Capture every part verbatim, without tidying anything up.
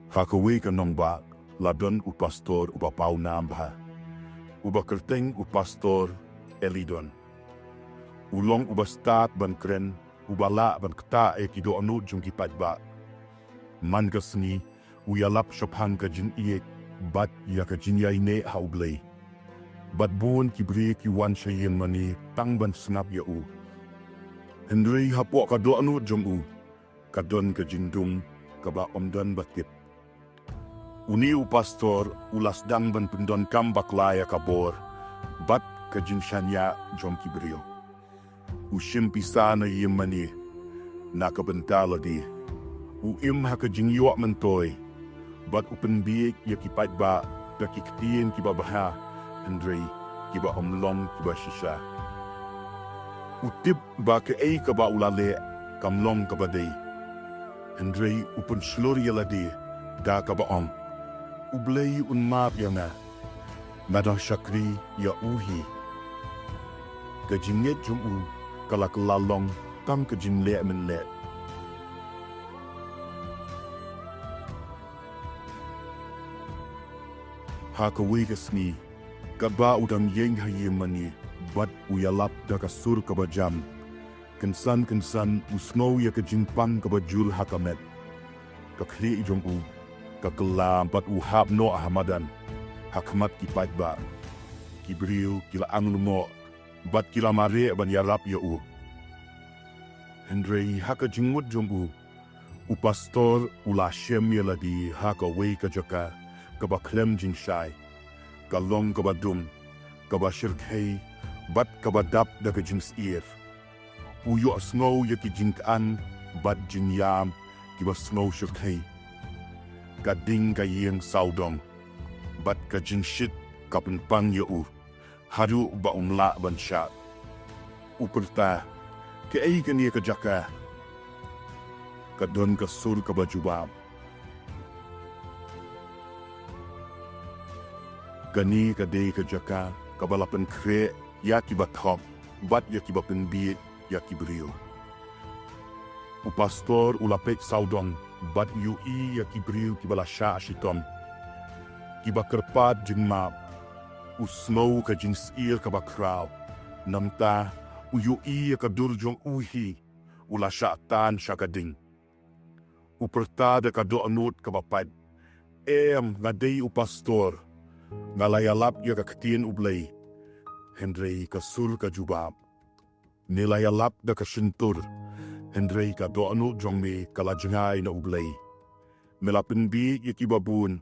Ha kawei ka nongbah la don u pastor uba pawnam bha, uba kyrteng u Pastor Elidon. U long uba stad ban kren, uba lah ban ktah ïa ki dohnud jong ki paidbah. Man ka sngi u ïalap shaphang ka jingïeit bad ïa ka jingïaineh ha U Blei. Bad bun ki briew ki wan sha ïing mane tang ban sngap ïa u. Hynrei hapoh ka dohnud jong u ka don ka jingdum kaba ym don ba tip. Une u pastor u la sdang ban pyndonkam bakla ïa ka bor bad ka jingshaniah jong ki briew. U shim pisa na ïing mane na ka bynta lade. U im ha ka jingïoh myntoi bad u pynbieit ïa ki paidbah da ki ktien kiba bha, hynrei kiba ym long kiba shisha. U tip ba kaei kaba u la leh kam long kaba dei, hynrei u pynshlur ïa lade da kaba ong, U Blei un map ïa nga, nga dang shakri ïa u hi. Ka jingngeit jong u ka la kylla long tang ka jingleh mynleh. Ha kawei ka sngi, katba u dang ïeng ha ïing mane bad u ïalap da ka sur kaba jam, kynsan kynsan u sngew ïa ka jingpang kaba jur ha ka met. Ka khlieh jong u ka kylla bad u hap noh ha madan, ha khmat ki paidbah. Ki briew ki la ang lyngngoh bad ki la mareh ban ïarap ïa u. Hynrei ha ka jingmut jong u, u pastor u la shem ïa lade ha kawei ka jaka kaba khlem jingshai, ka long kaba dum, kaba shyrkhei bad kaba dap da ka jingsyier. U ïohsngew ïa ki jingkhan bad jingïam kiba sngew shyrkhei. Ka ding ka ïeng sawdong bad ka jingshit ka pynpang ïa u haduh ba um lah ban shah. U pyrta, kaei kane ka jaka? Ka don ka sur kaba jubab. Kane ka dei ka jaka kaba la pynkhreh ïa kiba thok bad ïa kiba pynbieit ïa ki briew. U pastor u la peit sawdong bad u ïohi ïa ki briew kiba la shah shitom, kiba kyrpad jingmap. U sngew ka jingsyier kaba khraw. Namar u ïohi ïa ka dur jong u hi, u la shah tan sha ka ding. U pyrta da ka dohnud kaba pait, em, nga dei u pastor. Nga la ïalap ïa ka ktien U Blei. Hynrei ka sur ka jubab, me la ïalap da ka shyntur, hynrei ka dohnud jong me ka la jngai na U Blei. Me la pynbieit ïa kiba bun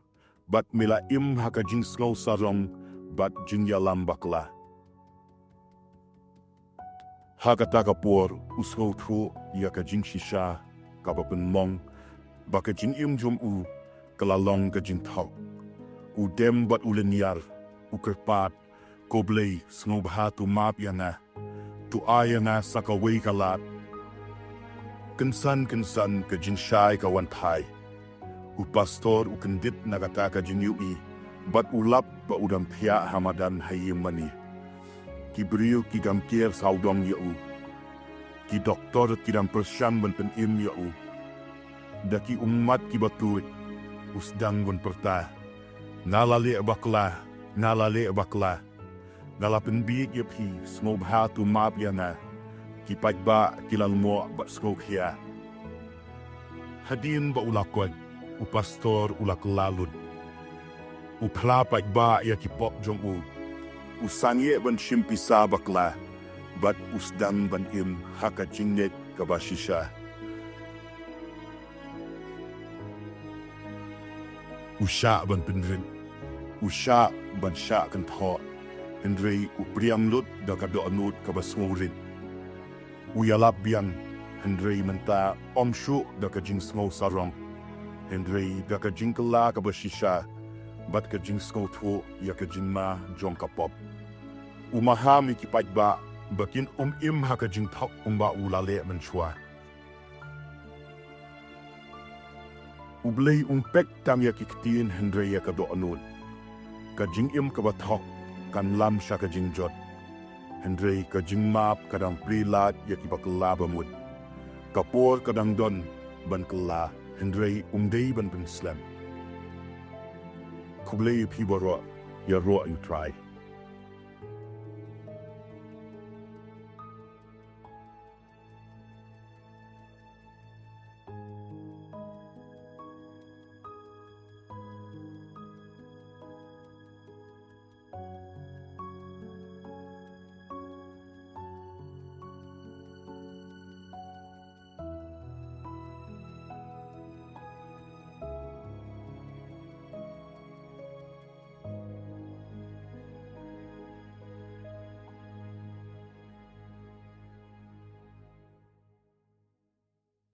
bad me la im ha ka jingsngew sarong bad jingïalam bakla. Ha kata ka por u sngewthuh ïa ka jingshisha kaba pynmong ba ka jingim jong u ka la long ka jingthok. U dem bad u lynñiar, u kyrpad, ko Blei, sngewbha to map ïa nga, to ai ïa nga sa kawei ka lad. Kynsan kynsan ka jingshai ka wan thai. U pastor u kyndit na kata ka jingïohi bad u lap ba u dang thiah ha madan ha ïing mane. Ki briew ki dang ker sawdong ïa u. Ki doktor ki dang pyrshang ban pynim ïa u. Da ki ummat kiba tuid u sdang ban pyrta, nga la leh bakla, nga la leh bakla. Nga la pynbieit ïa phi, sngewbha to map ïa nga. Ki paidbah ki la lyngngoh bad sngewkhia. Hadien ba u la koit, u pastor u la kylla lut. U phla paidbah ïa ki pop jong u. U sangeh ban shim pisa bakla bad u sdang ban im ha ka jingngeit kaba shisha. U shah ban pynrit, u shah ban shah kynthoh, hynrei u pdiang lut da ka dohnud kaba sngewrit. U ïalap biang, hynrei mynta ym shuh da ka jingsngew sarong, hynrei da ka jingkylla kaba shisha bad ka jingsngewthuh ïa ka jingma jong ka pop. U maham ïa ki paidbah ba kin ym im ha ka jingthok kumba u la leh mynshuwa. U Blei um peit tang ïa ki ktien hynrei ïa ka dohnud. Ka jingim kaba thok kan lam sha ka jingjot, hynrei ka jingmap ka dang plie lad ïa kiba kylla bamut. Ka por ka dang don ban kylla, hynrei um dei ban pynslem. Khublei ïa phi baroh, ïaroh ïa u Trai.